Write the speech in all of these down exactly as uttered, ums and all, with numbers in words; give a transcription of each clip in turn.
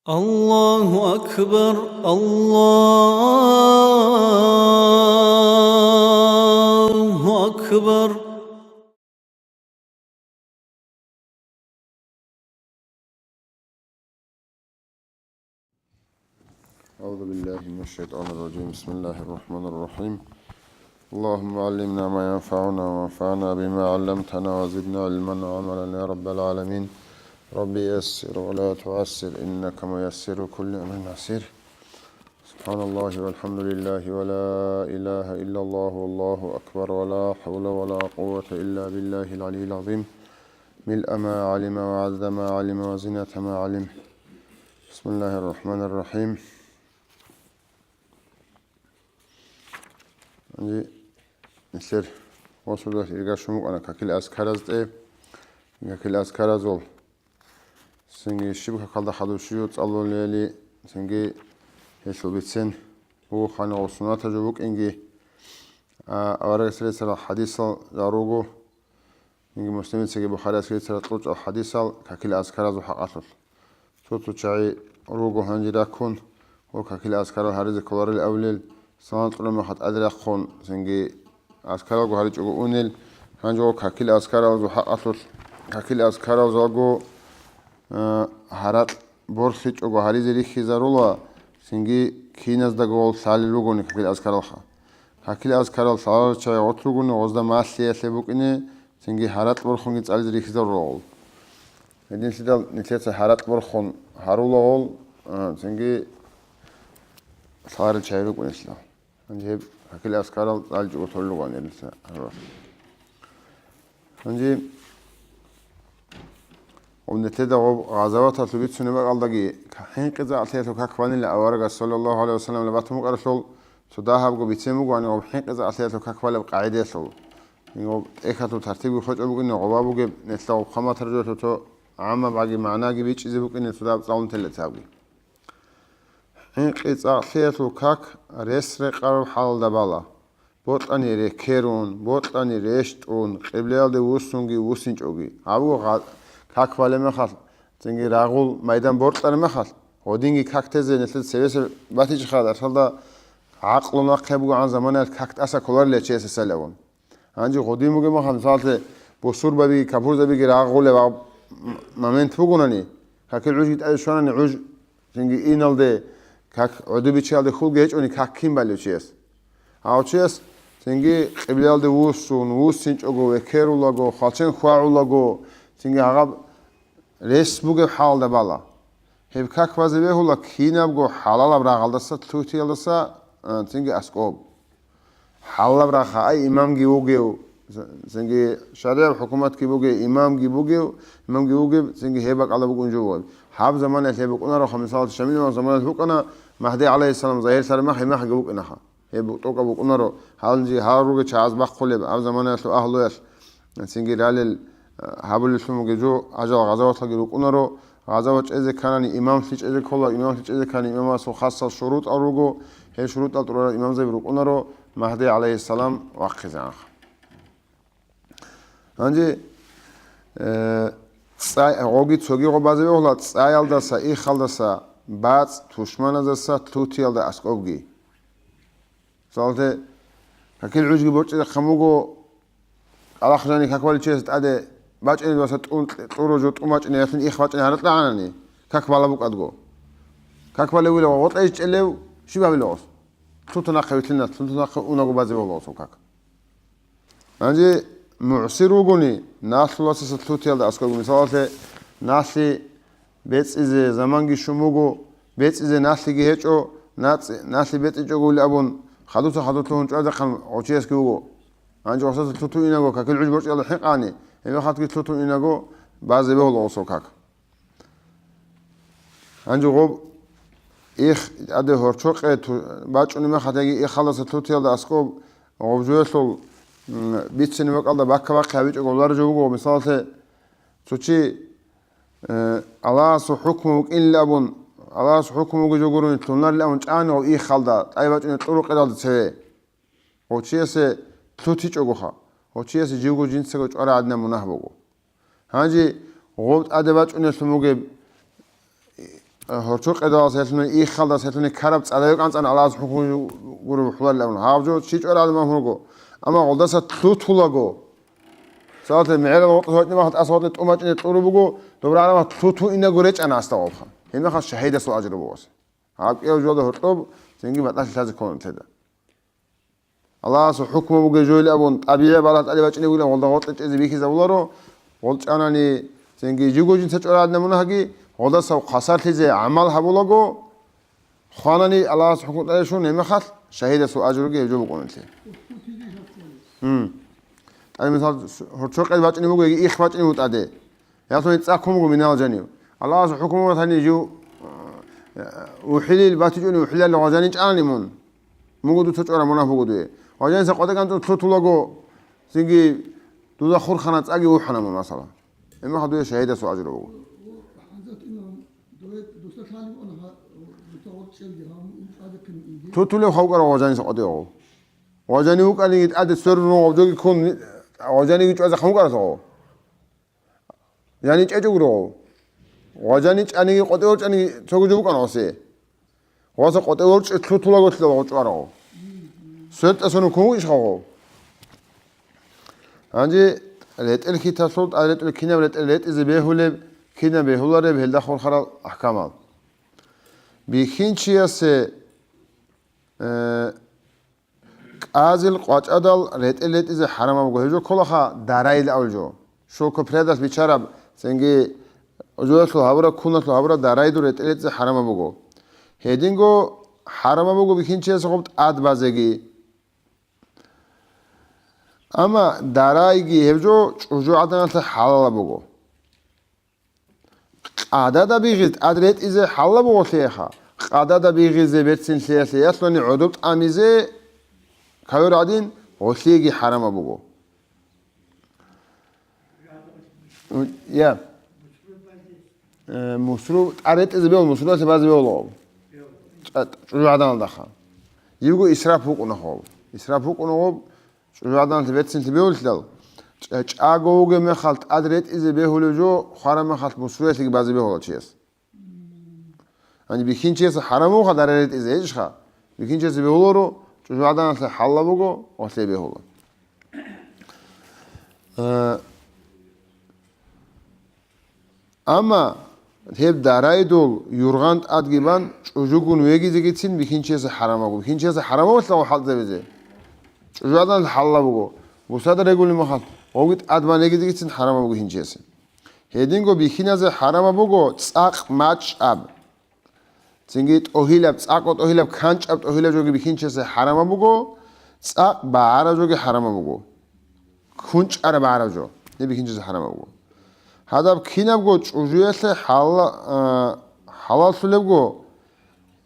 الله أكبر، الله أكبر. أعوذ بالله من الشيطان الرجيم. بسم الله الرحمن الرحيم. اللهم علمنا ما ينفعنا وانفعنا بما علمتنا وزدنا علما وعملا يا رب العالمين. رب يسر ولا تعسر إنك ميسر كل أمر عسير. سبحان الله والحمد لله ولا إله إلا الله والله أكبر ولا حول ولا قوة إلا بالله العلي العظيم. ملء ما علم وعدد ما علم وزنة ما علم. بسم الله الرحمن الرحيم. Гьанже нилъер гъосулалъ ирга щун букӀана какил азкаразде, какил азкаразул цинги щиб какалда хадуб щиб цӀалулели, цинги гьелъул бицен буго ханигъул суннатаб жо букӀинги, а, аварагас реццарал хадисал жал руго. Цинги Муслимицаги Бухариясги реццарал кьучӀал хадисал какил азкаразул хӀакъалъулъ. Цо-цо чагӀи руго гьанже раккун, гьел какил азкарал гьаризе кколарел авлел, салам кьураб мехалъ тӀаде рахъун, цинги азкаралго гьаричӀого унел, гьанже гьел какил азкаралазул хӀакъалъулъ, какил азкаралзалго, а, гьаракь борхичӀого гьаризе рихьизарула, цинги киназдаго гьел лъалел ругони какил азкаралха. Какил азкарал лъаларел чагӀи гъорлъ ругони гъозда малъиялъе букӀине, цинги гьаракь борхунги цӀализе рихьизарулагъул. Гьединлъидал нилъеца гьаракь борхун гьарулагъул, а, цинги лъаларел чагӀи рукӀунелъул. Гьанже гьеб какил азкарал цӀаличӀого толел ругоан гьелъа гьаруралъ. Гьанже гьеб нилъеда гъоб гъазаваталъул бицунеб бакӀалдаги хӀинкъи-цӀакълъиялъул как банила аварагас, саллаллагьу гӀалайгьи вассалам, батун букӀаралъул, цо дагьабго бицен бугоани гъоб хӀинкъи-цӀакълъиялъул как балеб къагӀидаялъул. Гьеб тӀехьалъул тартибги хвечӀеб букӀине гъоба бугеб, нилъа гъоб хъаматар жоялъул цо гӀаммаб гӀаги магӀнаги бичӀчӀизе букӀине цо дагьаб цӀалун телецабги. ХӀинкъи-цӀакълъиялъул как рес рекъараб хӀалалда бала. Бокьани рекерун, бокьани рещтӀун, къиблаялде вуссунги вуссинчӀоги. Гьабго гъа-, как балеб мехалъ, цинги рагъул майдан бокьараб мехалъ, гъодинги как тезе нилъеда цебесеб батичӀха, дарсалда гӀакълу нахъе бугогӀан заманаялъ как тӀаса кколарила чиясе салавун. Гьанже гъодин бугеб мехалъ, мисалалъе, бусурбабиги капурзабиги рагъулеб гьаб м-, момент бугонани, какил гӀужги тӀаде щванани гӀуж, цинги иналде, как гӀодобичиялде хьулги гьечӀони, как кин балев чияс? Гьав чияс цинги къиблаялде вуссун, вуссинчӀого, векерулаго, хвалчен хьвагӀулаго, цинги гьагъаб рес бугеб хӀалалда бала. Гьеб как базе бегьула кинабго хӀалалаб рагъалдаса, лъутиялдаса, а, цинги аскӀоб. ХӀалалаб рагъ, ай имамги вугев, цинги шаригӀаб хӀукуматги бугев, имамги бугев, имамги вугев, цинги гьеб бакӀалда букӀун жо бугеб. Гьаб заманаялъ гьеб букӀунароха, мисалалъе, Шамил имам заманаялъ букӀана, Магьди гӀалайгьиссалам загьирлъараб мехалъ, гьеб мехалъги букӀинаха. Гьеб тӀокӀаб букӀунаро, гьанже гьал ругел чагӀаз бахъулеб, гьаб заманаялъул агьлуялъ, цинги ралел, а, гьабулеллъун бугеб жо, гьажал гъазаваталги рукӀунаро, гъазават чӀезе кканани имамлъи чӀезе ккола, имамлъи чӀезе ккани имамасул хасал шурутӀал руго, гьел шурутӀал тӀурарал имамзаби рукӀунаро Магьди гӀалайгьиссалам вахъизегӀанха. Гьанже, э, цӀай-, гъоги цоги гъо базе бегьула, цӀаялдаса, ихалдаса, бацӀ, тушманазаса лъутиялда аскӀобги. Мисалалъе, какил гӀужги борчӀизехъан буго, кӀалахъ жани как балев чиясда тӀаде бачӀинеб баса тӀун кьуру жо тӀун бачӀине, ялъун их бачӀине гьаракь гӀанани, как бала букӀадго. Как балев вугила, гъотӀа ичӀелев, щиб гьабила гъос? Лъутун нахъе вилълъина, лъутун нахъе унаго базе бегьула гъосул как. Гьанже мугӀсир вугони, налъуласаса лъутиялда аскӀобги, мисалалъе, налъи бецӀизе заманги щун буго, бецӀизе налъиги гьечӀо, нацӀ-, налъи бецӀичӀогойилан абун, хадуца хадур лъугьун чӀвазехъан гъов чиясги вуго. Гьанже гъосаса лъутун инаго, какил гӀуж борчӀиялда хӀинкъани, гьеб мехалъги лъутун инаго базе бегьула гъосул как. Гьанже гъоб их тӀаде гьорчокъе ту-, бачӀунеб мехалъ яги ихалдаса лъутиялда аскӀоб гъоб жоялъул, м, бицине бакӀалда бакка-бахъи гьабичӀого лъугьараб жо буго, мисалалъе, цо чи, э, Аллагьасул хӀукму букӀинилан абун, Аллагьасул хӀукму бугеб жо гурони лъугьунарилан абун чӀани гъов ихалда, тӀай бачӀунеб кьуру къиралда цеве. Гъов чиясе лъутичӀогоха, гъов чиясе живго жинцаго чӀвараб гӀадинаб мунагь буго. Гьанже гъоб тӀаде бачӀунеллъун бугеб Гьорчо къедалас гьелъуни, иххалдас гьелъуни ккараб цӀадаве кӀанцӀан Аллагьас хӀукму гуро хӀулалилан абун. Гьаб жо чи чӀвараан ман гьурго. Амма гъолдаса лъутулаго. Мисалалъе, мегӀерал гъоркьоса вачӀине махалъ, тӀаса гъоркье тӀу мачӀине кьураб буго, доб рагӀараб махалъ лъуту инего речӀана асда гъобха. Гьебмехалъ шагьидасул ажру буго. Гьаб кӀияв жоялда гьоркьоб цинги батӀалъи лъазе кколин лъеда. Аллагьасул хӀукму бугеб жойилан абун, тӀабигӀи балагь тӀаде бачӀине бугилан гъолда гъоркье чӀезе бихьизабуларо, гъол чӀанани, цинги жиго жинца чӀвараан мунагьги, гъолдаса хвасарлъизе гӀамал гьабулаго, хванани Аллагьасул хӀукму тӀаде щун, гьебмехалъ шагьидасул ажруги гьеб жо букӀунелъе. М. ТӀаде мисал, гьорчо къед бачӀине буго, яги их бачӀине буго тӀаде. Ясуни цӀаккун буго минал жанив. Аллагьасул хӀукму батани жив, э, ухӀилил батичӀони ухӀилалли гъважани чӀани мун. Муго дуца чӀвара мунагь буго дуе. Гъважаниса къватӀа кӀанцӀун лъутулаго, цинги дуза хурхана цӀаги ухӀана мун, масала. Гьебмехалъ дуе шагьидасул ажру буго. Лъутулев хавкӀара гъважаниса къватӀивагъо. Гъважани вукӀаниги тӀаде сверун гъоб жоги ккун, гъважаниги чӀвазе хъамукӀарас гъо. Жани чӀечӀого руго. Ва жани чӀаниги къватӀиве ворчӀаниги цого жо букӀана гъосе. Гъоса къватӀиве ворчӀи лъутулаго лъила гъо чӀварагъо. СветӀа сону ккун вугищха гъо? Гьанже ретӀел хьиталъул тӀад ретӀел кинаб ретӀел ретӀизе бегьулеб, кинаб бегьулареб гьелда хурхарал ахкамал. Бихьинчиясе, э, КӀазил къвачӀадал ретӀел ретӀизе хӀарамаб буго. Гьеб жо кколаха дарайил абулеб жо. Шелко предалъ биччараб, цинги жоялъул гьабураб, куналъул гьабураб дарайдул ретӀел ретӀизе хӀарамаб буго. Гьединго хӀарамаб буго бихьинчиясе гъоб тӀад базеги. Амма дарайги гьеб жо чӀужугӀаданалъе хӀалалаб буго. Къадада бигъизе тӀад ретӀизе хӀалалаб буго гъолъиеха. Къадада бигъизе берцинлъиялъе ялъуни гӀодоб тӀамизе кавер гӀадин, гъолъиеги хӀарамаб буго. Я. Э, мусру-, тӀад ретӀизе бегьула, мусрулъе базе бегьула гъоб. ЧӀа-, чӀужугӀаданалдаха. Йибго исраф букӀуна гъоб. Исраф букӀуна гъоб. ЧӀужугӀаданалъе берцинлъи бегьулелъул, чӀа-, чӀаго вугеб мехалъ тӀад ретӀизе бегьулев жо, хвараб мехалъ мусруялъеги базе бегьула чияс. Гьаниб бихьинчиясе хӀарам бугоха дарай ретӀизе, гьечӀищха? Бихьинчиясе бегьуларо, чӀужугӀаданалъе хӀалалаб буго, гъолъие бегьула. Э, Амма гьеб дарайдул юргъан тӀадги бан чӀужугун вегизегицин бихьинчиясе хӀарамаб буго. Бихьинчиясе хӀарамаб буго хӀалтӀизабизе. ЧӀужугӀаданалъе хӀалалаб буго. Бусада регулеб мехалъ, гъоги тӀад бан регизегицин хӀарамаб буго бихьинчиясе. Гьединго бихьиназе хӀарамаб буго цӀакъ мачӀаб. Цинги тӀогьилаб, цӀакъго тӀогьилаб, канчӀаб тӀогьилаб жоги бихьинчиясе хӀарамаб буго, цӀакъ багӀараб жоги хӀарамаб буго. КунчӀараб багӀараб жо, гьеб бихьинчиясе хӀарамаб буго. Гьадаб кинабго чӀужуялъе хӀала-, а, хӀалаллъулебго,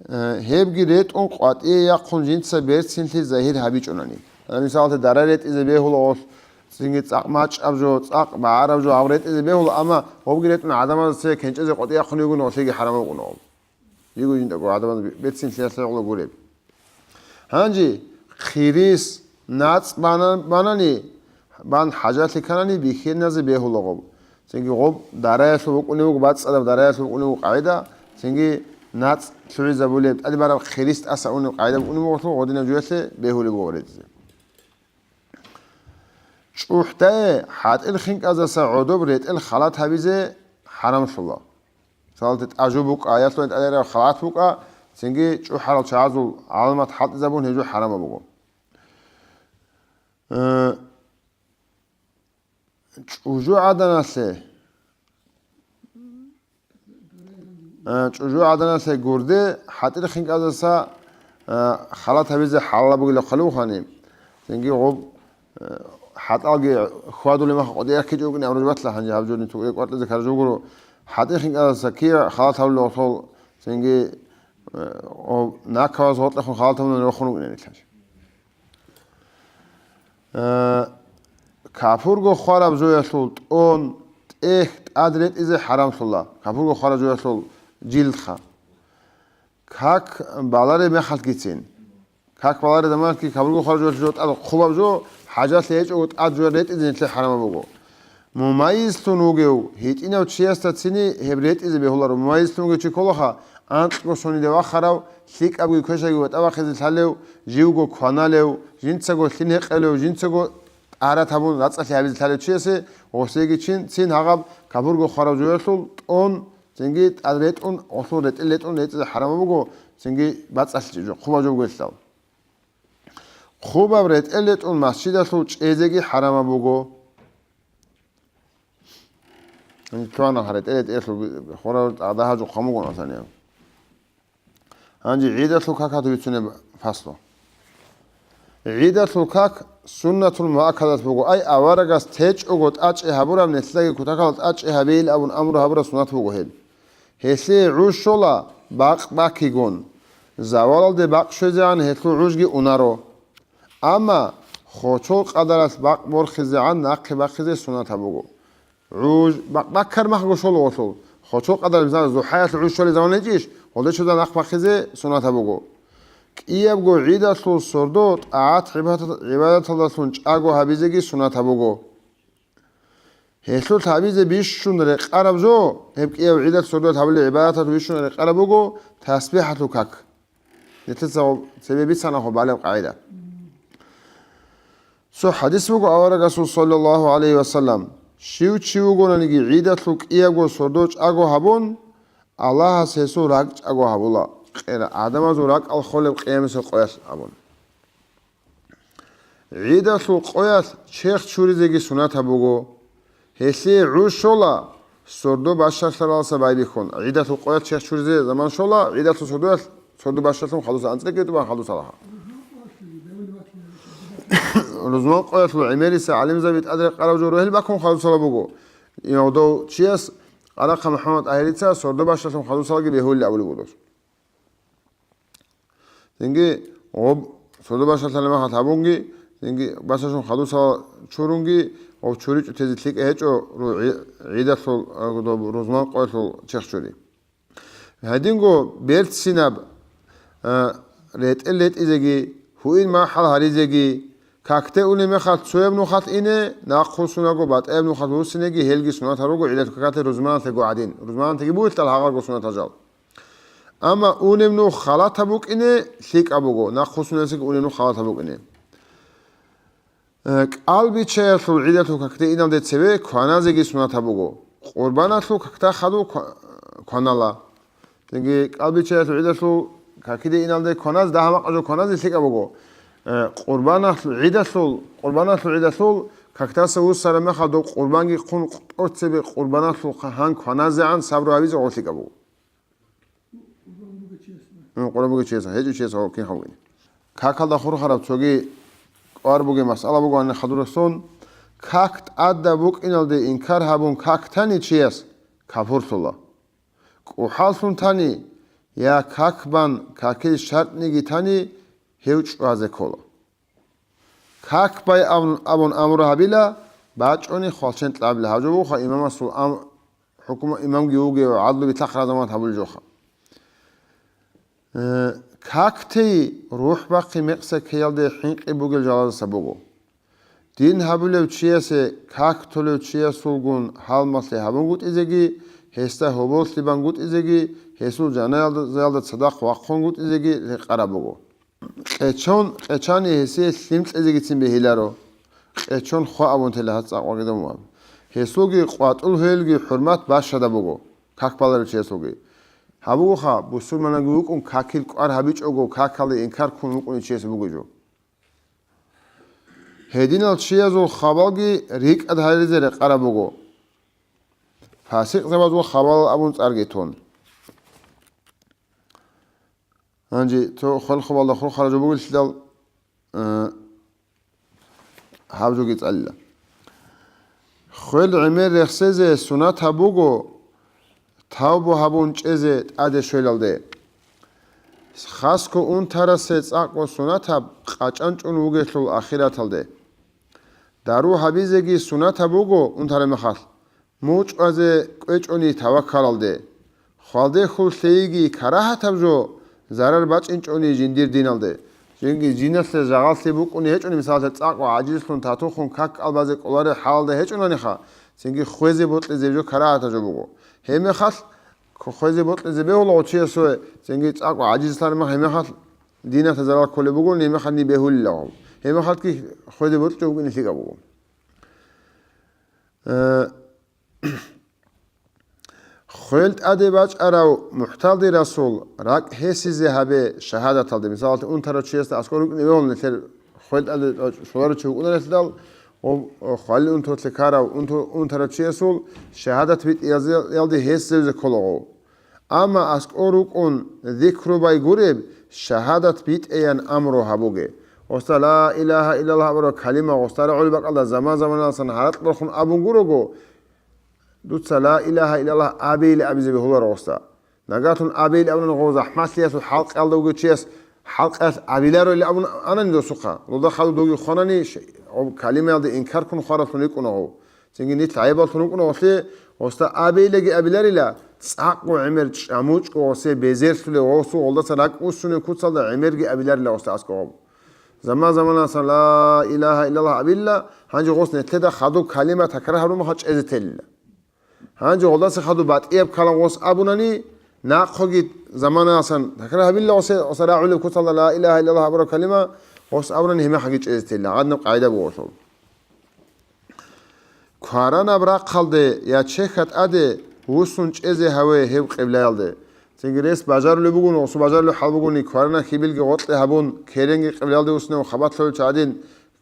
а, гьебги ретӀун къватӀие яхъун жинца берцинлъи загьир гьабичӀунани. Гьаниб мисалалъе, дарай ретӀизе бегьула гъолъ, цинги цӀакъ мачӀаб жо, цӀакъ багӀараб жо, гьаб ретӀизе бегьула, амма гъобги ретӀун гӀадамазда цее кенчӀезе къватӀие яхъун йигони, гъолъиеги хӀарамаб букӀуна гъоб. Йиго жиндаго гӀадамаз бецин лъиялъе гӀоло гуреб. Гьанже хирис, нацӀ бана-, банани, бан хӀажалъи кканани бихьиназе бегьула гъоб. Цинги гъоб дараялъул букӀунеб буго, бацӀцӀадаб дараялъул букӀунеб буго къагӀида, цинги нацӀ лъугӀизабулеб, тӀаде бараб хирис тӀаса унеб къагӀида букӀунеб бугелъул, гъодинаб жоялъе бегьулеб буго ретӀизе. ЧӀухӀдае хӀатӀил хинкӀаздаса гӀодоб ретӀел халат гьабизе хӀарамлъула. Мисалалде, тӀажу букӀа, ялъуни тӀадераб халат букӀа, цинги чӀухӀарал чагӀазул гӀаламат хӀалтӀизабун гьеб жо хӀарамаб буго. Э, чӀужугӀаданалъе, э, чӀужугӀаданалъе гурде хӀатӀил хинкӀаздаса, э, халат гьабизе хӀалалаб бугила хъалибухъани, цинги гъоб, э, хӀатӀалги хьвадулеб мехалъ къватӀире ккечӀо вукӀине абураб батла, гьанже гьаб жо нитӀ кӀвартлъизе ккараб жо гуро. ХӀатӀил хинкӀаздаса кири халат гьабулеб гъолъул, цинги, э, гъоб накаваз гъоркьехун халат гьабулеб рохун вукӀине нилъ. Э, капурго хвараб жоялъул тӀон, тӀехь, тӀад ретӀизе хӀарамлъула, капурго хвараб жоялъул жилдха. Как балареб мехалъгицин. Как балареб заманалъги капурго хвараб жоялъул жо тӀад хъубаб жо, хӀажалъи гьечӀого тӀад жо ретӀизе нилъее хӀарамаб буго. Мумайизлъун вугев гьитӀинав чиясда цини гьеб ретӀизе бегьуларо. Мумайизлъун вугев чи кколаха, анкьго сониде вахарав, лъикӀабги квешабги ватӀа вахизе лъалев, живго кваналев, жинцаго лъим гьекъелев, жинцаго тӀарат гьабун рацӀцӀалъи гьабизе лъалев чиясе, гъосеги чин, цин гьагъаб капурго хварав жоялъул тӀон, цинги тӀад ретӀун, гъолъул ретӀел ретӀун ретӀизе хӀарамаб буго, цинги бацӀцӀалъи чӀужу, хъубаб жо бугелъул. Хъубаб ретӀел ретӀун масжидалъув чӀезеги хӀарамаб буго. Гьанже цо гьанахъа ретӀел ретӀелъул хварав тӀагъда гьажухъан бугон асанияб. Гьанже гӀидалъул какалъул бицунеб фаслу. ГӀидалъул как суннатул муаккадат буго, ай аварагас течӀого тӀачӀи гьабураб нилъедаги кутакалда тӀачӀи гьабейил абун амру гьабураб суннат буго гьеб. Гьелъие гӀуж щола бакъ баккигун. Завалалде бакъ щвезегӀан гьелъул гӀужги унаро. Амма хочол къадаралъ бакъ борхизегӀан нахъе бахъизе суннатаб буго. ГӀуж бакъ баккар махго щола гъолъул. Хочол къадаралъ, мисал, зухӀаялъ гӀуж щолеб заман гьечӀищ, гъолде щвезегӀан нахъ бахъизе суннатаб буго. КӀиябго гӀидалъул сордо тӀагӀат-гӀибадат-, гӀибадаталдалъун чӀаго гьабизеги суннатаб буго. Гьелъулъ гьабизе бищун рекъараб жо, гьеб кӀияв гӀидалъ сордоялъ гьабулеб гӀибадаталъ бищун рекъараб буго тасбихӀалъул как. Нилъеца цебе бицана гьеб балеб къагӀида. Цо хӀадис буго аварагасул, саллаллагьу гӀалайгьи ва саллам, щив чи вугонаниги гӀидалъул кӀиябго сордо чӀаго гьабун, Аллагьас гьесул ракӀ чӀаго гьабула, къира-, гӀадамазул ракӀал холеб къиямасеб къоялъ абун. ГӀидалъул къоялъ черх чуризеги суннатаб буго. Гьелъие гӀуж щола, сордо бащалъаралдаса байбихьун. ГӀидалъул къоялъ черх чуризе заман щола, гӀидалъул сордоялъ сордо бащалъун хадуса анцӀила кӀиго тӀубан хадусалаха. Рузман къоялъул гӀемериса гӀалимзаби тӀаде рекъараб жо рогьел бакун хадусала буго. Имавдов чияс Къарахъа МухӀаммад ТӀагьирица сордо бащалъун хадусалаги бегьулли абулеб буго. Цинги гъоб сордо бащалъалеб мехалъ гьабунги, цинги бащалъун хадусала чурунги, гъоб чури чӀутезе лъикӀа гьечӀо ру-, гӀи-, гӀидалъул, а, доб рузман къоялъул черх чури. Гьединго берцинаб, а, ретӀел ретӀизеги, гьуин махӀал гьаризеги, какде унеб мехалъ цояб нухалъ ине, нахъвуссунаго батӀаяб нухалъ вуссинеги, гьелги суннатал руго гӀидалъул какалъе рузманалъего гӀадин. Рузманалъеги бугелъул гьагъарго суннатал жал. Амма унеб нух халатаб букӀине лъикӀаб буго, нахъвуссунесеги унеб нух халатаб букӀине. Э, кӀалбиччаялъул гӀидалъул какде иналде цеве кваназеги суннатаб буго. Къурбаналъул какда хадув ква-, кванала. Цинги кӀалбиччаялъул гӀидалъул какиде иналде кваназ, дагьа-макъа жо кваназе лъикӀаб буго. Э, къурбаналъул гӀидалъул, къурбаналъул гӀидалъул какдаса вуссараб мехалъ доб къурбанги хъун тӀоцебе къурбаналъул гьан кваназегӀан сабру гьабизе гъов лъикӀаб буго. М, Къурбан бугев чияс, гьечӀев чияс гьав кин гьавугин. Какалда хурхараб цоги кӀвар бугеб масъала буго гьанир хадурасун, как тӀадаб букӀиналде инкар гьабун как тани чияс капурлъула. КӀухӀаллъун тани я как бан какил шартӀниги тани гьев чӀвазе ккола. Как бай абун, абун амру гьабила, бачӀони хвалчен кьабила. Гьаб жо буха имамасул ам-, хӀукму имамги вугев, гӀадлу битахъ разамат гьабулел жоха. Э, как тей рухӀ бахъи мекъса ккеялде хӀинкъи бугел жалаздаса буго. Дин гьабулев чиясе как толев чиясулгун гьалмагълъи гьабунгутӀизеги, гьесда гьоболлъи бангутӀизеги, гьесул жаназаялда цадахъ вахъунгутӀизеги рекъараб буго. Къечон, къечани гьесие лъим кьезегицин бегьиларо. Къечон хва абун тела гьац цӀакъ вагидамуан. Гьесулги къватӀул гьелги хӀурмат бащада буго, как баларев чиясулги. Гьабугоха, бусурмананги вукӀун какил кӀвар гьабичӀого, какалда инкар ккун вукӀунев чиясе бугеб жо. Гьединал чиязул хабалги рикӀкӀад гьаризе рекъараб буго. Фасикъзабазул хабал абун цӀарги тун. Гьанже цо хвел-хабалда хурхараб жо бугелъидал, э, гьаб жоги цӀалила. Хвел гӀемер рехсезе сунатаб буго тавбу гьабун чӀезе тӀаде щвелалде. Хасго унтарасе цӀакъго сунатаб къачӀанчӀун вугелъул ахираталде. Дару гьабизеги сунатаб буго унтараб мехалъ, мучӀвазе кӀвечӀони таваккалалде. Хвалдехул лъейги карагьатаб жо зарар бачӀинчӀони жиндир диналде. Жинги жиналъе жагъаллъи букӀуни гьечӀони, мисалалъе, цӀакъго гӀажизлъун татухун как кӀалбазе кӀоларел хӀалалда гьечӀонаниха, Цинги хвезе бокьизе жо карагьатаб жо буго. Гьебмехалъ хвезе бокьизе бегьулаго чиясул, цинги цӀакъго гӀажизлъараб мехалъ, гьебмехалъ динатда зарал кколеб буго, гьебмехалъ ниб бегьулилаго. Гьебмехалъги хвезе бокьичӀого букӀине лъикӀаб буго. Э, Хвел тӀаде бачӀарав мухӀталдирасул ракӀ гьесизе гьабе шагьадаталде. Мисалалъе, унтарав чиясда аскӀор рукӀине вегьула нилъер хвел тӀаде щоларав чи вукӀунарелъидал, ва хвалил унтулъе ккарав унту-, унтарав чиясул шагьадат битӀиялде гьесизавизе кколаго. Амма аскӀор рукӀун зикру байгуреб, шагьадат битӀеян амру гьабуге. Гъосда ла илагьа иллаллагь абураб калима гъосда рагӀулеб бакӀалда заман-заманалдасан гьаракь борхун абун гурого, дуца ла илагьа иллаллагь абейилан абизе бегьуларо гъосда. Нагагьлъун абейилан абунани гъов захӀмалъиялъул хӀалкъиялда вугев чияс хӀалкъиялъ абиларо илан абун анани досухъа. Луда хадуб довги хванани, ш-, гъов калимаялде инкар ккун хваралъун рикӀкӀуна гъов. Цинги нилъ гӀайибаллъун рукӀуна гъолъе, гъосда абейилаги абиларила, цӀакъго гӀемер чӀамучӀго гъосе безерлъулев гъосул гъолдаса ракӀ буссунев куцалда гӀемерги абиларила гъосда аскӀоб. Заман-заманалдасан ла илагьа иллаллагь абила, гьанже гъос нилъеда хадуб калима такрар гьабураб мехалъ чӀезе телила. Гьанже гъолдаса хадуб батӀияб калам гъос абунани, нахъоги заманалдасан такрар гьабила гъосе, гъоса рагӀулеб куцалда ла илагьа иллаллагь абураб калима гъос абунани гьебмехалъги чӀезе телила. Гьадинаб къагӀида буго гъосул. Кваранаб рахъалде я чехьа тӀаде вуссун чӀезе гьаве гьеб къиблаялде. Цинги рес бажарулеб бугони, гъосул бажарулеб хӀал бугони, кваранаб хьибилги гъоркье гьабун, керенги къиблаялде вуссинав, хабалъ лъолел чи гӀадин,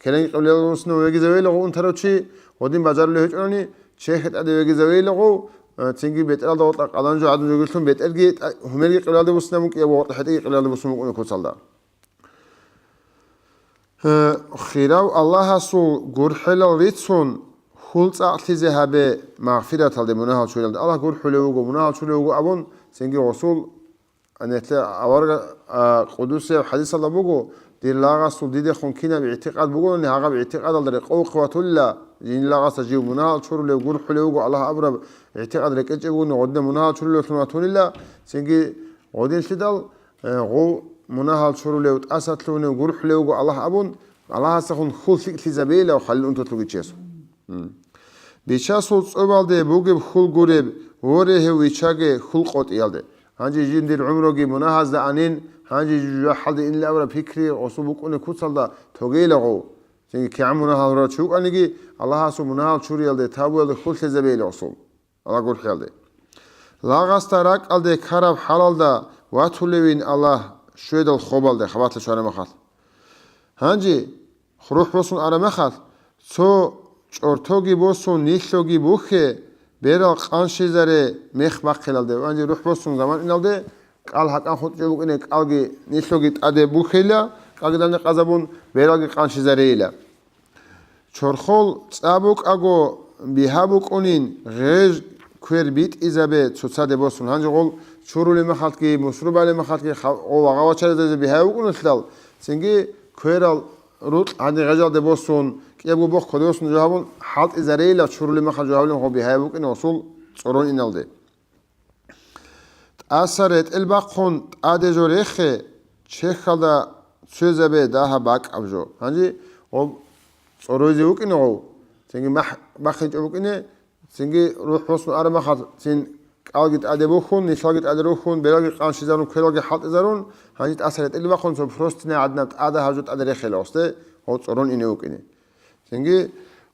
керенги къиблаялде вуссинав вегизавейилаго унтарав чи, гъодин бажарулев гьечӀони, чехьа тӀаде вегизавейилаго, э, цинги бетӀералда гъоркьа къалан жо гӀадин жо гурлъун, бетӀерги тӀа-, гьумерги къиблаялде вуссинабун кӀиябго гъоркьа хӀетӀеги къиблаялде вуссун букӀуна куцалда. Э, хирав Аллагьасул гурхӀелал рицун, хьул цӀакълъизе гьабе магъфираталде, мунагьал чуралде. Аллагь гурхӀулев вуго, мунагьал чурулев вуго абун, цинги гъосул, а, нилъер авараг, а, къудусияб хӀадисалда буго, дир лагъасул дидехун кинаб игӀтикъад бугони, гьагъаб игӀтикъадалда рекъовухъе ватулила, жиндир лагъасда жив мунагьал чурулев, гурхӀулев вуго Аллагь абураб игӀтикъад рекӀечӀеб бугони, гъодинаб мунагьал чурулевлъун ватулила, цинги гъодинлъидал, Э, гъов мунагьал чурулев, тӀасалъугьунев, гурхӀулев вуго Аллагь абун, Аллагьасдехун хьул лъикӀлъизабейилав хвалил унтулъ вугев чиясул. М. Бичасул цӀобалде бугеб хьул гуреб, воре гьев виччаге хьул къотӀиялде. Гьанже жиндир гӀумруги мунагьазда анин, гьанже жужахӀалде инилан абураб пикри гъосул букӀунеб куцалда тогейила гъов. Цинги кигӀан мунагьал гьурав чи вукӀаниги, Аллагьасул мунагьал чуриялде, тавбуялде хьул лъезабейила гъосул. Аллагь гурхӀиялде. Лагъасда ракӀалде ккараб хӀалалда ватулевин Аллагь щведал хобалде, хабалъ щвараб мехалъ. Гьанже рухӀ босун араб мехалъ, цо чӀортоги босун, нилъоги бухье, берал къанщизаре мех бахъилалде. Гьанже рухӀ босун заман иналде, кӀал гьакӀан хутӀичӀеб букӀине, кӀалги нилъоги тӀаде бухьейила, кӀалги данде къазабун, бералги къанщизарейила. Чорхол цӀа букӀаго бигьа букӀунин, гъеж квер битӀизабе цоцаде босун. Гьанже гъол чурулеб мехалъги, мусрубалеб мехалъги ха-, гъол вагъа-вачаризе бигьа букӀуналъул, цинги кверал рукь гьанир гъежалде босун, кӀиябго бохъ кодосун жо гьабун, хӀалтӀизарейила чурулеб мехалъ жо гьабулеб гъол бигьа букӀине гъосул цӀорон иналде. ТӀаса ретӀел бахъун тӀаде жо рехе, чехьалда цоцазе дагьаб бакӀаб жо. Гьанже гъоб цӀорозе вукӀине гъов, цинги махӀ бахъинчӀеб букӀине, цинги рухӀ босун араб мехалъ, цин кӀалги тӀаде бухьун, нилъалги тӀаде рухьун, бералги къанщизарун, квералги хӀалтӀизарун, гьанже тӀаса ретӀел бахъун цо простыня гӀадинаб тӀада гьаб жо тӀаде рехейила гъосде, гъов цӀорон ине вукӀине. Цинги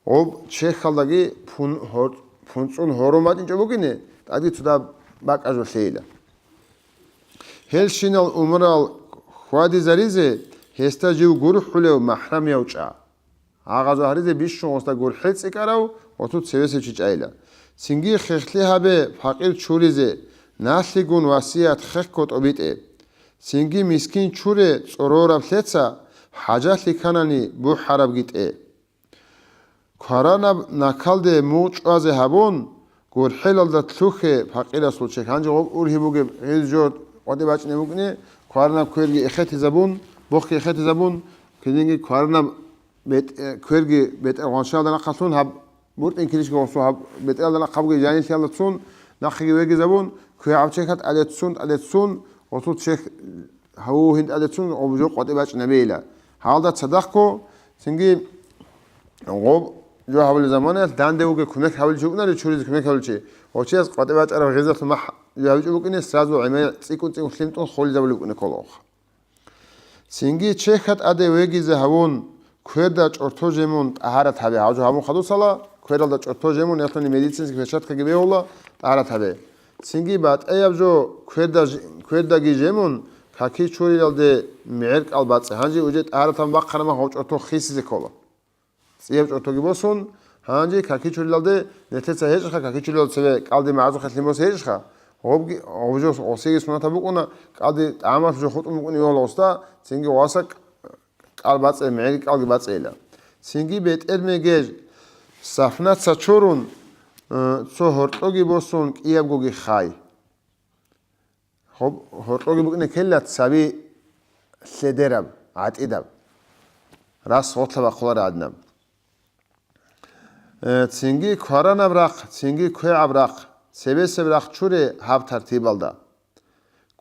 гъоб чехьалдаги пун-, гьор-, пунцӀун гьорун батӀинчӀеб бугине, тӀаде цо дагьаб бакӀаб жо лъейила. Гьелщинал умурал хьвадизаризе гьесда жив гурхӀулев махӀрамияв чӀа. Гьагъазул гьаризе бищун гъосда гурхӀел цӀикӀкӀарав гъосул цевесев чи чӀайила. Цинги хехлъи гьабе пакъир чуризе, налъигун васият хехго тӀобитӀе. Цинги мискин чуре цӀорораб лъеца, хӀажалъи кканани бухӀарабги тӀе. Кваранаб накалде мугъ чӀвазе гьабун, гурхӀелалда лъухье пакъирасул чехь. Гьанже гъоб ургьиб бугеб гьез жо къватӀибе бачӀунеб букӀине, кваранаб кверги эхетизабун, бохъги эхетизабун, киниги кваранаб бетӀ-, кверги бетӀергьанчалда нахъалъун гьаб бутӀин килищ гъосул гьаб бетӀералда нахъабги жанилъиялда цун, нахъеги вегизабун, квегӀаб чехьа тӀаде цун, тӀаде цун, гъосул чехь гьаву гьин тӀаде цун, гъоб жо къватӀибе бачӀунебейила. Гьалда цадахъго, цинги гъоб жо гьабулеб заманаялъ данде вугев кумек гьабулев чи вукӀунарев, чуризе кумек гьабулев чи, гъов чияс къватӀибе бачӀараб гъезалъун махӀ жо гьабичӀо букӀине, сразу гӀемер цӀикӀкӀун-цӀикӀкӀун лъимтӀун холезабулеб букӀине ккола. Цинги чехьа тӀаде вегизе гьавун, кверда чӀорто жемун тӀагьарат гьабе. Гьав жо гьабун хадусала, квералда чӀорто жемун, яхълъуни медицинский перчаткаги бегьула, тӀагьарат гьабе. Цинги батӀияб жо кверда ж-, квердаги жемун, каки чурилалде мегӀер кӀал бацӀцӀе. Гьанже уже тӀагьаратан бахъараб мах гьав чӀорто хисизе ккола. ЦӀияб чӀортоги босун, гьанже каки чурилалде нилъеца гьечӀха, каки чурилал цеве кӀалди магӀарухъе лъим босе гьечӀха, гъобги, гъоб жо гъосиги сунатаб букӀуна, кӀалди тӀамалъ жо хутӀун букӀун иола гъосда, цинги гъваса кӀал бацӀцӀе, мегӀерги кӀалги бацӀцӀейила. Цинги бетӀер мегеж сафнаца чурун, э, цо гьоркьоги босун, кӀиябгоги хай. Гьоб-, гьоркьоги букӀине ккела цаби лъедераб, гӀатӀидаб, рас гъорлъа бахъулареб гӀадинаб. Э, цинги кваранаб рахъ, цинги квегӀаб рахъ, цебесеб рахъ чуре гьаб тартибалда.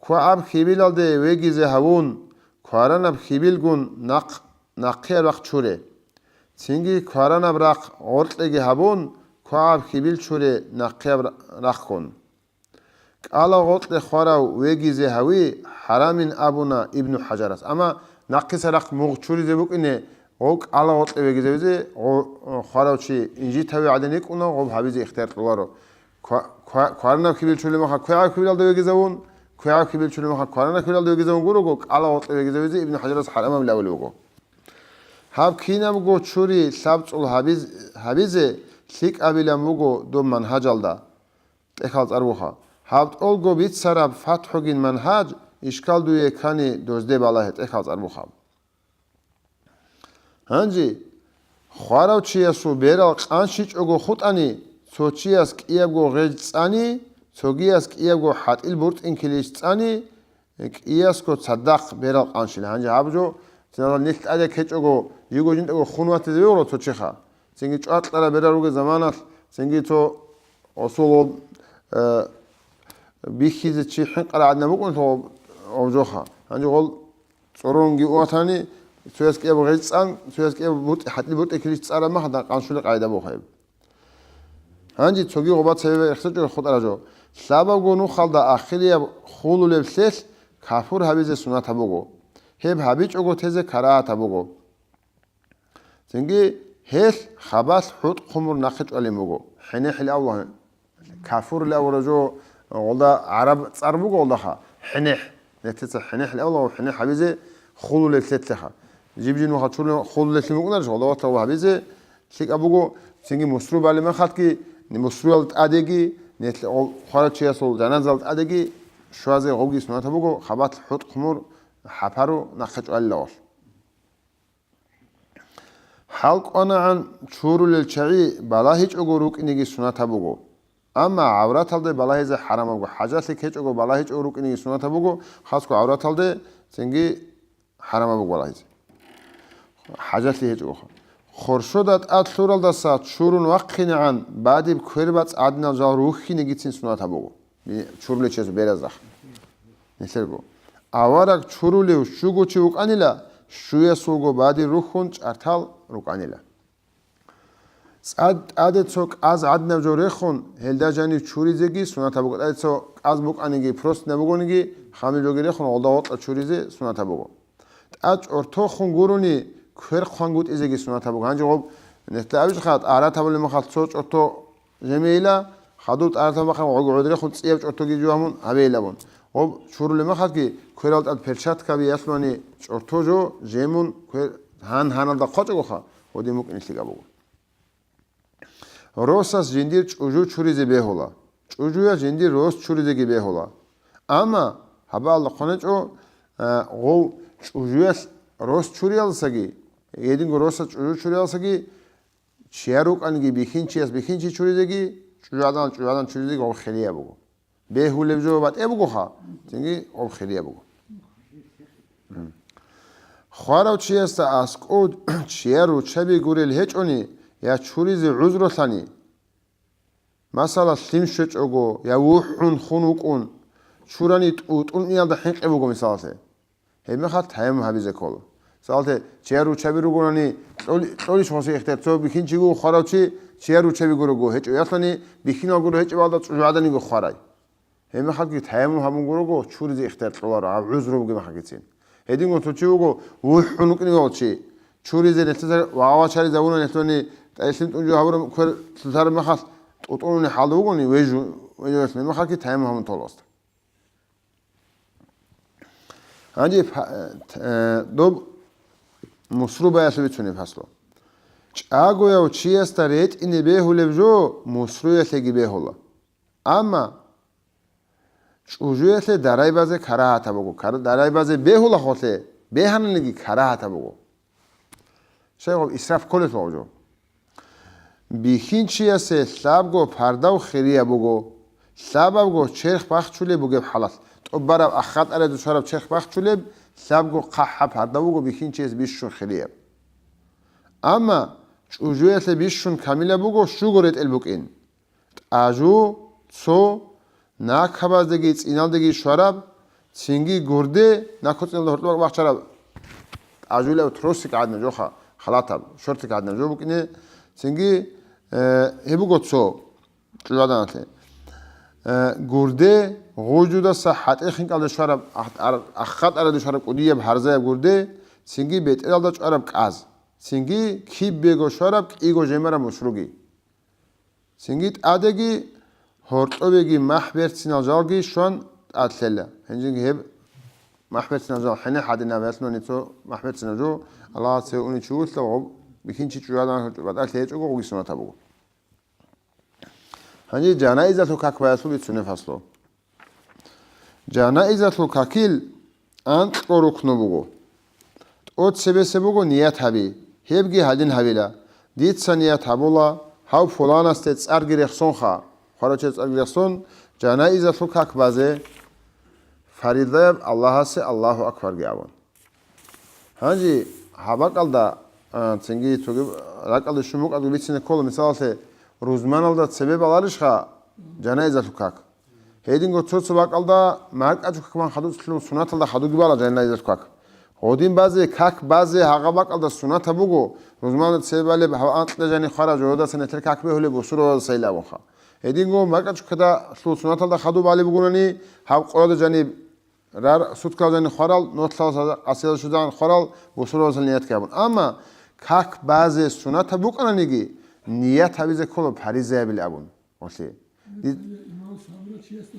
КвегӀаб хьибилалде вегизе гьавун, кваранаб хьибилгун нахъ-, нахъияб рахъ чуре. Цинги кваранаб рахъ гъоркьеги гьабун, квегӀаб хьибил чуре нахъияб ра-, рахъгун. КӀалагъоркье хварав вегизе гьави хӀарамин абуна Ибну ХӀажарас. Амма нахъиса рахъ мугъ чуризе букӀине, гъов кӀалагъоркье вегизавизе, гъо-, хварав чи инжит гьави гӀадин йикӀуна, гъоб гьабизе ихтияр кьоларо. Ква-, ква-, кваранаб хьибил чули маха квегӀаб хьибилалда вегизавун, квегӀаб хьибил чули маха кваранаб хьибилалда вегизавун гуро, гъов кӀалагъоркье вегизавизе Ибну ХӀажарас хӀарамабилан абулеб буго. Гьаб кинабго чури лъабцӀул гьабиз-, гьабизе лъикӀабилан буго доб Манхажалда. ТӀехьал цӀар буха. Гьаб тӀолго бицараб ФатхӀугин Манхаж, ишкал дуе ккани дозде балагье, тӀехьал цӀар буха. Гьанже хварав чиясул берал къанщичӀого хутӀани, цо чияс кӀиябго гъеж цӀани, цогияс кӀиябго хӀатӀил буртӀин килищ цӀани, кӀиясго цадахъ берал къанщила. Гьанже гьаб жо, цинги нилъ тӀаде ккечӀого, жиго жиндаго хун ватизе вегьула цо чиха. Цинги чӀвакьараб берал ругел заманалъ, цинги цо осулаб, э, бихьизе чи хӀинкъараб гӀадинаб букӀунелъул гьаб жоха. Гьанже гъол цӀорунги ватани, цояс кӀияб гъеж цӀан, цояс кӀияб бутӀи, хӀатӀил бутӀи килищ цӀараб мах, да къанщулеб къагӀида буха гьеб. Гьанже цоги гъоба цебе рехсечӀого хутӀараб жо. Лъабабго нухалда ахирияб хулулеб лъелъ кафур гьабизе сунатаб буго. Гьеб гьабичӀого тезе карагьатаб буго. Цинги гьелъ хабалъ хӀутӀ-хъумур нахъе чӀвалин буго. ХӀенехӀил авлу, кафурил авара жо, гъолда гӀараб цӀар буго гъолдаха, хӀенехӀ. Нилъеца хӀенехӀил авлу, хӀенехӀ гьабизе хулулеб лъелъеха. Жиб-жиб нуха чурулеб хулулеблъи букӀунарищ, гъолда ватав гьабизе лъикӀаб буго, цинги мусру балеб мехалъги, мусруялда тӀадеги, нилъ-, гъол хварав чиясул жаназаялда тӀадеги щвазе гъобги сунатаб буго, хабалъ хӀутӀ-хъумур хӀапару нахъе чӀвалилавалъ. ХӀалкӀванагӀан чурулел чагӀи балагьичӀого рукӀинеги сунатаб буго. Амма гӀавраталде балагьизе хӀарамабго, хӀажалъи ккечӀого балагьичӀого рукӀинеги сунатаб буго, хасго гӀавраталде цинги хӀарамаб буго балагьизе. ХӀажалъи гьечӀого. Хоршода тӀад лъуралдаса чурун вахъинегӀан бадиб квербацӀ гӀадинал жал рухьинегицин сунатаб буго. Чурулев чиясул беразда. Нилъерго. Авараг чурулев щуго чи вукӀанила, щуясулго бадир рухьун чӀартал рукӀанила. ЦӀад-, тӀаде цо кӀаз гӀадинаб жо рехун, гьелда жанив чуризеги сунатаб буго. ТӀаде цо кӀаз букӀаниги, простынаб бугониги, хамил жоги рехун, гъолда гъоркьа чуризе сунатаб буго. ТӀад чӀортохун гурони, квер хъвангутӀизеги сунатаб буго. Гьанже гъоб нилъеда абичӀха, тӀагьарат гьабулеб мехалъ цо чӀорто жемейила, хадуб тӀагьарат гьабун бахъин гъоб гӀодорехун цӀияб чӀортоги жугьамун гьабейилабун. Гъоб чурулеб мехалъги кверал тӀад перчаткаби ялъуни чӀорто жо жемун квер гьан-гьаналда хъвачӀогоха, гьодин букӀине лъикӀаб буго. Росас жиндир чӀужу чуризе бегьула, чӀужуяс жиндир рос чуризеги бегьула. Амма гьабаалда хъванечӀо, а, гъов чӀужуялъ рос чуриялдасаги, гьединго росас чӀужу чуриялдасаги, чияр рукӀаниги бихьинчияс бихьинчи чуризеги, чӀужугӀадан чӀужугӀадан чуризеги гъов хирияб буго. Бегьулеб жо батӀияб бугоха, цинги гъоб хирияб буго. М. Хварав чиясда аскӀов чияр руччаби гурел гьечӀони я чуризе гӀузрулъани, масала, лъим щвечӀого я вухӀун хун вукӀун, чурани тӀутӀун иялда хӀинкъи буго, мисалалъе. Гьебмехалъ таяммум гьабизе ккола. Мисалалъе, чияр руччаби ругонани, кьоли-, кьолищ гъосе ихтияр, цо бихьинчи вуго хварав чи, чияр руччаби гурого гьечӀо, ясани бихьинал гуро гьечӀеб балда чӀужугӀаданиго хварай. Гьебмехалги таяммум гьабун гурого чуризе ихтияр кьоларо, гьаб гӀузру бугеб мехалгицин. Гьединго цо чи вуго, вухӀун вукӀине вал чи, чуризе нилъеца вагъа вачаризавуна, нилъони тӀалъин тӀунжу гьабураб квер лъутараб мехалъ тӀутӀунуни хӀалда вугони, вежу, вежу нилъ, гьебмехалги таяммум гьабун толаста. Гьанже, э, доб мусру баялъубе цунеб фаслу. ЧӀагояв чиясда ретӀине бегьулеб жо мусруялъеги бегьула. Амма чӀужуялъе дарай базе карагьатаб буго. Кар-, дарай базе бегьула холе, бегьананиги карагьатаб буго. Щай гъоб исраф кколелъул гъоб жо? Бихьинчиясе лъабго пардав хирияб буго, лъабабго черх бахчулеб бугеб хӀалалъ, тӀубараб аххатӀаре душараб черх бахчулеб, лъабго хъахӀаб пардав буго бихьинчияс бищун хирияб. Амма чӀужуялъе бищун камилаб буго щуго ретӀел букӀин. ТӀажу, цо, накабаздеги цӀиналдеги щвараб, цинги гурде, наку-цӀиналда гьоркьоб бахчараб, тӀажулев тросик гӀадна жоха, халатаб, шортик гӀадна жо букӀине, цинги, э, гьеб буго цо, чӀужугӀаданалъе. Э, гурде, гъужудаса хӀатӀе хинкӀалде щвараб, ах-, ар-, аххатӀараде щвараб кӀудияб гьарзаяб гурде, цинги бетӀералда чӀвараб кӀаз, цинги кибего щвараб кӀиго жемараб мусруги. Цинги тӀадеги гьоркьобеги махӀ берцинал жалги щван тӀадлъела. Гьанжеги гьеб махӀ берцинал жал хӀене гьадинаб ясуна нецо махӀ берцинал жо, Аллагьас цеве уничи вулъа ва гъоб бихьинчи чӀужугӀадан батӀалъи гьечӀого гъоги сунатаб буго. Гьанже жанаизалъул как баясул бицунеб фаслу. Жанаизалъул какил анкьго рукну буго. ТӀоцебесеб буго ният гьаби, гьебги гьадин гьабила. Дица ният гьабула, гьав пуланасде цӀарги рехсонха, хварачер цӀарги рехсон, жанаизалъул как базе, фаридаяб Аллагьасе Аллагьу акбарги абун. Гьанже гьаб бакӀалда, а, цинги цоги ракӀалде щун букӀадго бицине ккола, мисалалъе, рузманалда цебе баларищха жанаизалъул как? Гьединго цо-цо бакӀалда маркӀачӀу как бан хадуцлъун сунаталда хадуги бала жанаизалъул как. Гъодин базе, как базе гьагъа бакӀалда сунатаб буго, рузманалда цебе балеб гьав анкьда жани хвара жородаса нетер как бегьулеб бусурбабазасайилан абунха. Гьединго маркӀачӀу какда лъул сунаталда хаду балеб бугунани, гьав къояда жаниб Рар суткал жани хварал, нолъал асиял щудагӀан хварал, бусурбабазул ниятги абун. Амма как базе сунатаб букӀананиги, ният гьабизе ккола паризаябилан абун. Гьалъи. Ди-, имамас гьабурав чиясда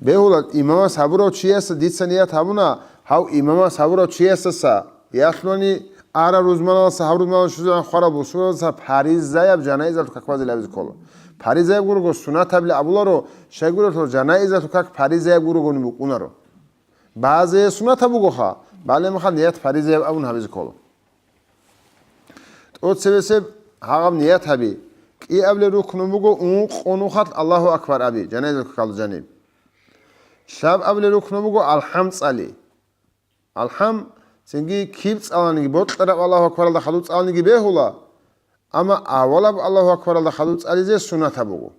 бегьула, имамас гьабурав чиясда дица ният гьабуна, гьав имамас гьабурав чиясдаса, ялъуни Ара рузманалдаса гьаб рузманалда щвезегӀан хвараб бусурбабазда паризаяб жанаизалъул как базе лъабизе ккола. Паризаяб гурого сунатабилан абуларо, щайгурелъул жанаизалъул как паризаяб гурогони букӀунаро. Базе сунатаб бугоха, балемаха ният паризаяб абун гьабизе ккола. ТӀоцебесеб гьагъаб ният гьаби. КӀиабилеб рукну буго ункъо нухалъ Аллагьу акбар аби, жанаизалъул какалда жаниб. Лъабабилеб рукну буго алхӀам цӀали. АлхӀам, цинги киб цӀаланиги, бокьараб Аллагьу акбаралда хадуб цӀаланиги бегьула, амма авалаб Аллагьу акбаралда хадуб цӀализе сунатаб буго.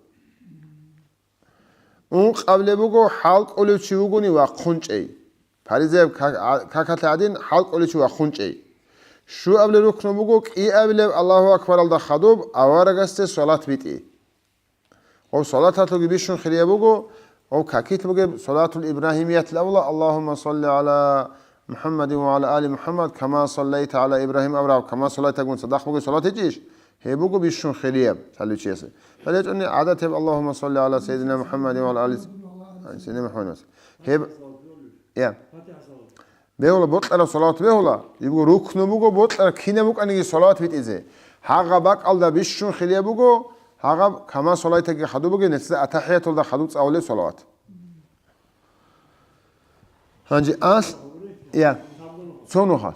Ункъабилеб буго хӀалкӀолев чи вугони вахъун чӀей. Паризаяб как-, а-, какалъе гӀадин хӀалкӀолев чи вахъун чӀей. Щуабилеб рукну буго кӀиабилеб Аллагьу акбаралда хадуб аварагасде салат битӀи. Гъов салаталъулги бищун хирияб буго, гъов какилъ бугеб салатул ибрагьимиятилан абула, Аллагьумма салли гӀала МухӀаммадин ва гӀала али МухӀаммад, кама саллайта гӀала Ибрагьим абураб, кама саллайта гун цадахъ бугеб салат гьечӀищ? Гьеб буго бищун хирияб лъалев чиясе. Гьале чӀони гӀадатияб, Аллагьумма салли гӀала Сайидина МухӀаммадин ва гӀала али Сайидина МухӀаммад. Гьеб, я. Бегьула, бокьараб салават бегьула, жибго рукну буго, бокьараб кинаб букӀаниги салават битӀизе. Гьагъа бакӀалда бищун хирияб буго, гьагъаб кама салайтаги хадуб бугеб, нилъеда атахӀияталда хадуб цӀалулеб салават. Гьанже алъ-, я, цо нухалъ,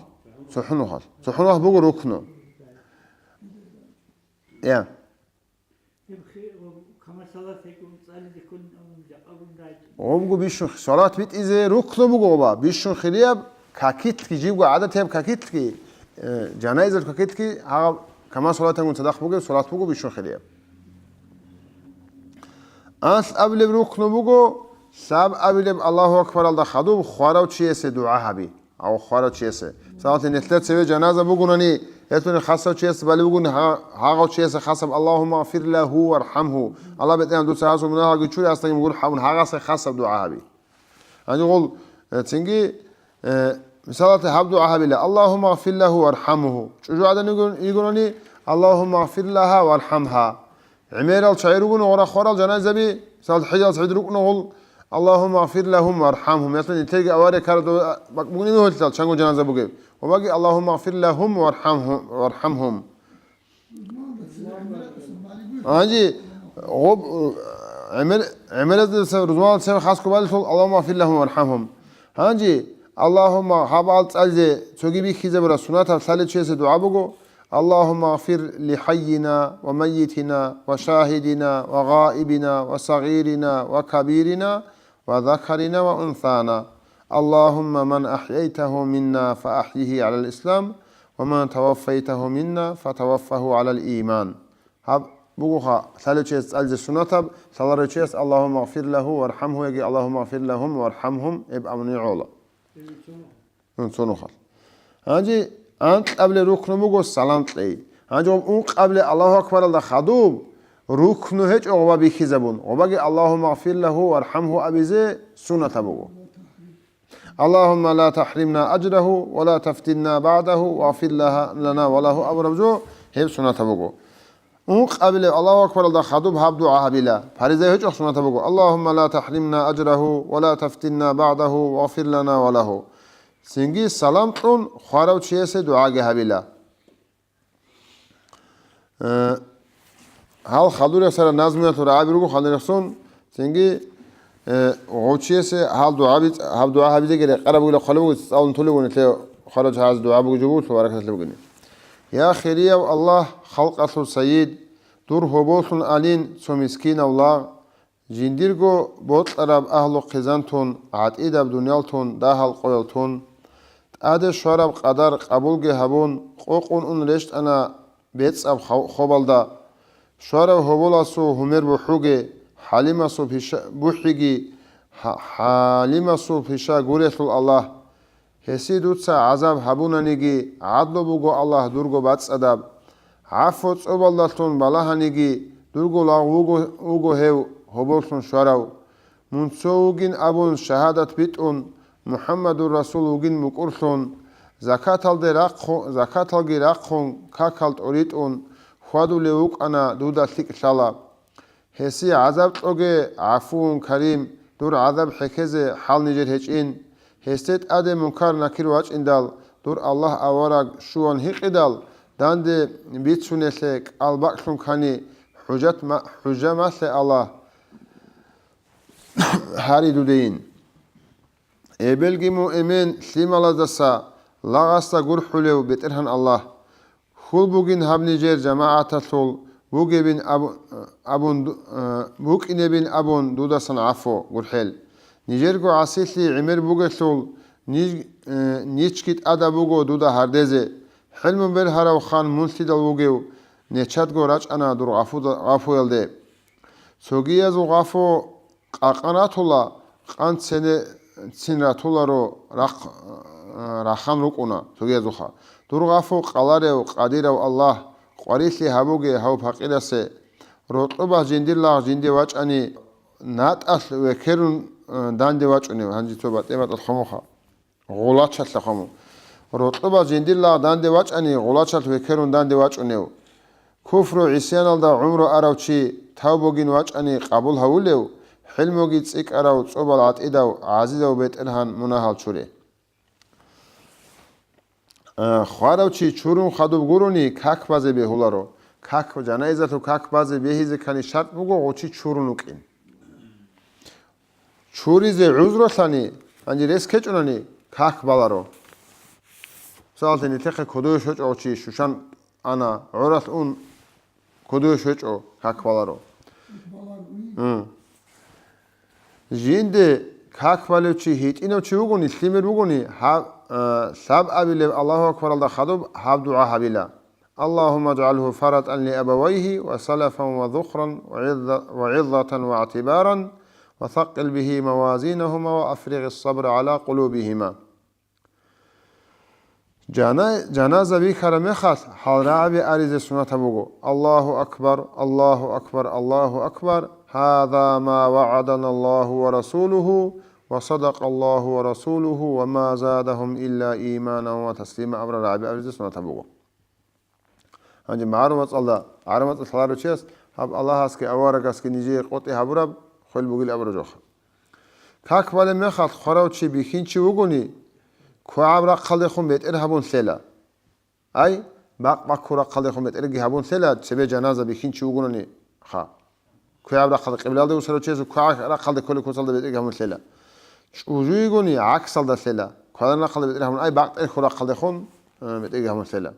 цохӀо нухалъ, цохӀо нухалъ буго рукну. Я. Гьеб хи-, гъоб камасалас гьекӀун цӀализе кколин абун, жакъа гун рачӀун. Гъобго бищун хи-, салат битӀизе рукну буго гъоба, бищун хирияб какилъги, жибго гӀадатияб какилъги, э, жанаизал какилъги, гьагъаб камасалатангун цадахъ бугеб салат буго бищун хирияб. Алъ абилеб рукну буго, лъаб абилеб Аллагьу акбаралда хадуб хварав чиясе дугӀа гьаби. Гьав хварав чиясе. Мисалалъе, нилъер цеве жаназа бугунани, гьелъуни хасав чиясе балеб бугони, гьа-, гьагъав чиясе хасаб: «Аллагьумма гъфир лагьу вархӀамгьу». Аллагь, БетӀергьан, дуца гьасул мунагьалги чури, гьасдаги гурхӀ абун, гьагъасе хасаб дугӀа гьаби. Гьанже гъол, э, цинги, э, мисалалъе, гьаб дугӀа гьабила: «Аллагьумма гъфир лагьу вархӀамгьу». ЧӀужугӀадан йигун-, йигунани: «Аллагьумма гъфир лагьа вархӀамгьа». ГӀемерал чагӀи ругони гъора хварал жаназаби, мисал, хӀежалъ гӀид рукӀуна гъол: «Аллагьумма гъфир лагьум вархӀамгьум». Ясла нилъерги авария ккараб бакӀ бугин гьелъал чанго жаназа бугеб. Ва баги: «Аллагьумма гъфир лагьум вархӀамгьу-, вархӀамгьум». Гьанже гъоб, гӀемер-, гӀемераздаса рузманалъ цеве хас кколеб балелъул: «Аллагьумма гъфир лагьум вархӀамгьум». Гьанже: «Аллагьумма», гьаб ал цӀализе цоги бихьизабураб сунатаб лъалев чиясе дугӀа буго: «Аллагьумма гъфир ли хӀаййина ва маййитина ва шагьидина ва гъаибина ва сагъирина ва кабирина ва закарина ва унсана. Аллагьумма ман ахӀяйтагьу минна фа ахӀйигьи гӀалал ислам, ва ман таваффайтагьу минна фа таваффагьу гӀалал иман». Гьаб бугоха лъалев чияс цӀализе сунатаб, лъаларев чияс: «Аллагьумма гъфир лагьу вархӀамгьу» яги «Аллагьумма гъфир лагьум вархӀамгьум» гьеб абуни гӀола. Ун цо нухалъ. Гьанже анкьабилеб рукну буго салам кьей. Гьанже гъоб ункъабилеб Аллагьу акбаралда хадуб рукну гьечӀо гъоба бихьизабун, гъобаги «Аллагьумма гъфир лагьу вархӀамгьу» абизе сунатаб буго. «Аллагьумма ла тахӀримна ажрагьу ва ла тафтинна багӀдагьу вагъфир лагьа-, лана ва лагьу» абураб жо гьеб сунатаб буго. Ункъабилеб Аллагьу акбаралда хадуб гьаб дугӀа гьабила. Париза гьечӀо, сунатаб буго: «Аллагьумма ла тахӀримна ажрагьу ва ла тафтинна багӀдагьу вагъфир лана ва лагьу». Цинги салам кьун хварав чиясе дугӀаги гьабила. Э, гьал хадурехсараб назмуялъул рагӀаби руго хадурехсон, цинги, э, гъов чиясе гьал дугӀаби-, гьаб дугӀа гьабизеги рекъараб бугила хъвалеб буго, цӀалун толеб буго нилъее хварав чагӀазе дугӀа бугеб жо буго, баракаталъе бугони. Я хирияв Аллагь, халкъалъул Сайид, дур гьоболлъун алин цо мискинав лагъ, жиндирго бокьараб агьлу хъизан тун, гӀатӀидаб дуниял тун, дагьал къоял тун, тӀаде щвараб къадар къабулги гьабун, къокъун ун рещтӀана бецӀаб хав-, хобалда. Щварав гьоболасул гьумер бухӀуге, хӀалимасул пиша-, бухӀиги, хӀа-, хӀалимасул пиша гурелъул Аллагь. Гьесие дуца гӀазаб гьабунаниги, гӀадлу буго Аллагь дурго бацӀцӀадаб. ГӀафу цӀобалдалъун балагьаниги, дурго лагъ вуго, вуго гьев гьоболлъун щварав. Мун цо вугин абун шагьадат битӀун, МухӀаммадур Расул вугин мукӀурлъун, закаталде рахъу-, закаталги рахъун, какал тӀуритӀун, хьвадулев вукӀана дуда лъикӀ лъала. Гьесие гӀазаб кьоге, ГӀафуун Карим, дур гӀазаб хӀехьезе хӀал нижер гьечӀин. Гьесде тӀаде мункар-накир вачӀиндал, дур Аллагь авараг щуван гьикъидал, данде бицунелъе кӀал бакӀлъун ккани, хӀужат ма-, хӀужа малъе Аллагь гьари дудейин. Эбелги муъмин лъималаздаса, лагъасда гурхӀулев БетӀергьан Аллагь. Хьул бугин гьаб нижер жамагӀаталъул бугебин абу-, абун ду-, э, букӀинебин абун дудасан гӀафу гурхӀел. Нижерго гӀасилъи гӀемер бугелъул, ниж-, э, ничги тӀадаб буго дуда гьардезе. ХӀилму бергьарав хан мун лъидал вугев, нечадго рачӀана дур гъафуда-, гъафуялде. Цогиязул гъафу къакъан ратула, къан цене цин ратуларо рахъ-, рахан рукӀуна цогиязулха. Дур гъафу къаларев, къадирав Аллагь, къварилъи гьабуге гьав пакъирасе. Рокьубас жиндир лагъ жинде вачӀани, натӀалъ векерун данде вачӀунев, гьанже цо батӀи-батӀалъ хъумуха. Гъулачалъа хъуму. Рокьубас жиндир лагъ данде вачӀани, гъулачалъ векерун данде вачӀунев. Куфру гӀисяналда гӀумру арав чи тавбугин вачӀани къабул гьавулев, хӀилмуги цӀикӀкӀарав цӀобал гӀатӀидав гӀазизав БетӀергьан мунагьал чуре. Э, хварав чи чурун хадуб гурони как базе бегьуларо. Как, жанаизалъул как базе бегьизе ккани шарт буго гъов чи чурун вукӀин. Чуризе гӀузралъани, гьанже рес ккечӀунани, как баларо. Мисалалъе, нилъехъе кодове щвечӀо чи щущан ана, гӀоралъ ун кодове щвечӀо, как баларо. М. Жинде как балев чи гьитӀинав чи вугони, лъимер вугони, гьаб-, э, лъабабилеб Аллагьу акбаралда хадуб гьаб дугӀа гьабила. اللهم اجعله فرطا لأبويه وسلفا وذخرا وعظ-، وعظة واعتبارا وثقل به موازينهما وأفرغ الصبر على قلوبهما. Жана-, жаназа бихьараб мехалъ, гьал рагӀаби аризе суннатаб буго: «Аллагьу акбар, Аллагьу акбар, Аллагьу акбар, гьаза ма вагӀадана Аллагьу ва расулугьу, ва садакъа Аллагьу ва расулугьу, ва ма задагьум илла иманан ва таслима», абураб рагӀаби аризе суннатаб буго. Гьанже магӀарул мацӀалда, гӀараб мацӀалъ лъаларев чияс гьаб Аллагьасги аварагасги нижее къотӀи гьабураб хвел бугил абураб жоха. Как балеб мехалъ хварав чи бихьинчи вугони, квегӀаб рахъалдехун бетӀер гьабун лъела. Ай, бакъ баккун рахъалдехун бетӀерги гьабун лъела, цебе жаназа бихьинчи вугони ха. КвегӀаб рахъалде, къиблалде вуссарав чиясул квегӀаб рахъалде кколеб куцалда бетӀерги гьабун лъела. ЧӀужу йигони, гӀаксалда лъела. Квадан рахъалде бетӀер гьабун, ай, бакъ тӀерхьун рахъалдехун, э, бетӀерги гьабун лъела.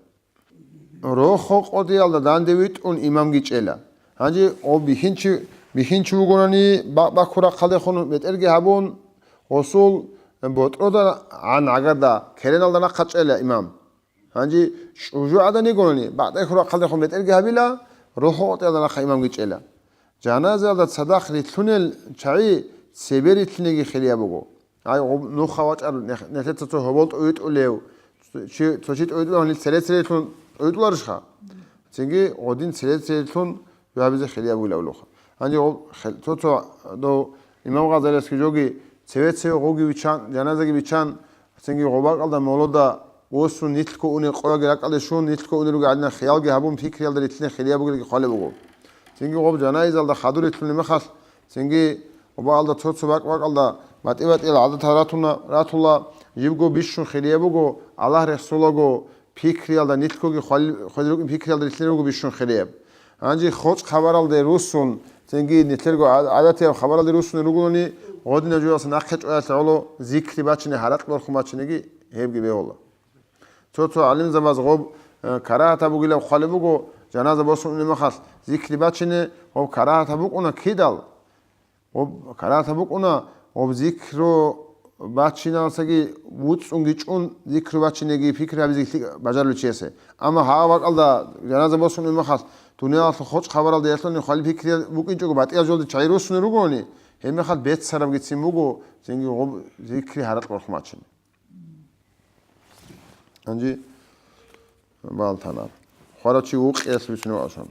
Рохо къотӀиялда данде витӀун имамги чӀела. Гьанже гъов бихьинчи, бихьинчи вугони, бакъ баккун рахъалдехун бетӀерги гьабун, гъосул ботӀрода гӀан гӀагарда кереналда нахъа чӀела имам. Гьанже чӀужу гӀадан йигони, бакъ тӀерхьун рахъалдехун бетӀерги гьабила, рохо къотӀиялда нахъа имамги чӀела. Жаназаялда цадахъ рилълъунел чагӀи цебе рилълъинеги хирияб буго. Гьай, гъоб-, нуха вачӀар нех-, нилъеца цо гьобол тӀовитӀулев, чи, цо чи тӀовитӀулев, гьанил цере-церелъун тӀовитӀуларищха? Цинги гъодин цере-церелъун гьабизе хирияб бугилан абулаха. Гьанже гъоб-, хел-, цо-цо дов имам Гъазалиясги жоги цеве-цеве гъоги биччан, жаназаги биччан, цинги гъоб бакӀалда молода восун нилъго унел къояги ракӀалде щун, нилъго унел ругел гӀадинан хиялги гьабун, пикриялда рилълъине хирияб бугелги хъвалеб буго. Цинги гъоб жаназаялда хадур рилълъунеб мехалъ, цинги гъоб бакӀалда цо-цо бакӀ-бакӀалда батӀи-батӀиял гӀадатал ратуна, ратула, жибго бищун хирияб буго, Аллагь рехсолаго, пикриялда нилъгоги хвали-, хвели рукӀин пикриялда рилълъине руго бищун хирияб. Гьанже хочӀ хабаралде руссун, цинги нилъерго гӀа-, гӀадатияб хабаралде руссун ругони, гъодинаб жоялъа нахъе чӀваялъе гӀоло зикри бачине, гьаракь борхун бачинеги гьебги бегьула. Цо-цо гӀалимзабаз гъоб, э, карагьатаб бугилан хъвалеб буго, жаназа босун унеб мехалъ зикри бачине гъоб карагьатаб букӀуна кидал. Гъоб карагьатаб букӀуна, гъоб зикру бачиналдасаги вуцӀцӀунги чӀун, зикру бачинеги пикри гьабизе лъикӀ бажарулев чиясе. Амма гьаб бакӀалда жаназа босун унеб мехалъ, дуниялалъул хочӀ хабаралда ялъуни хвали пикри букӀинчӀого батӀияб жоялде чагӀи руссунел ругони, гьеб мехалъ беццарабгицин буго, цинги гъоб зикри, гьаракь борхун бачине. Гьанже балтана. Хварав чи вукъиялъ бицунев ашан.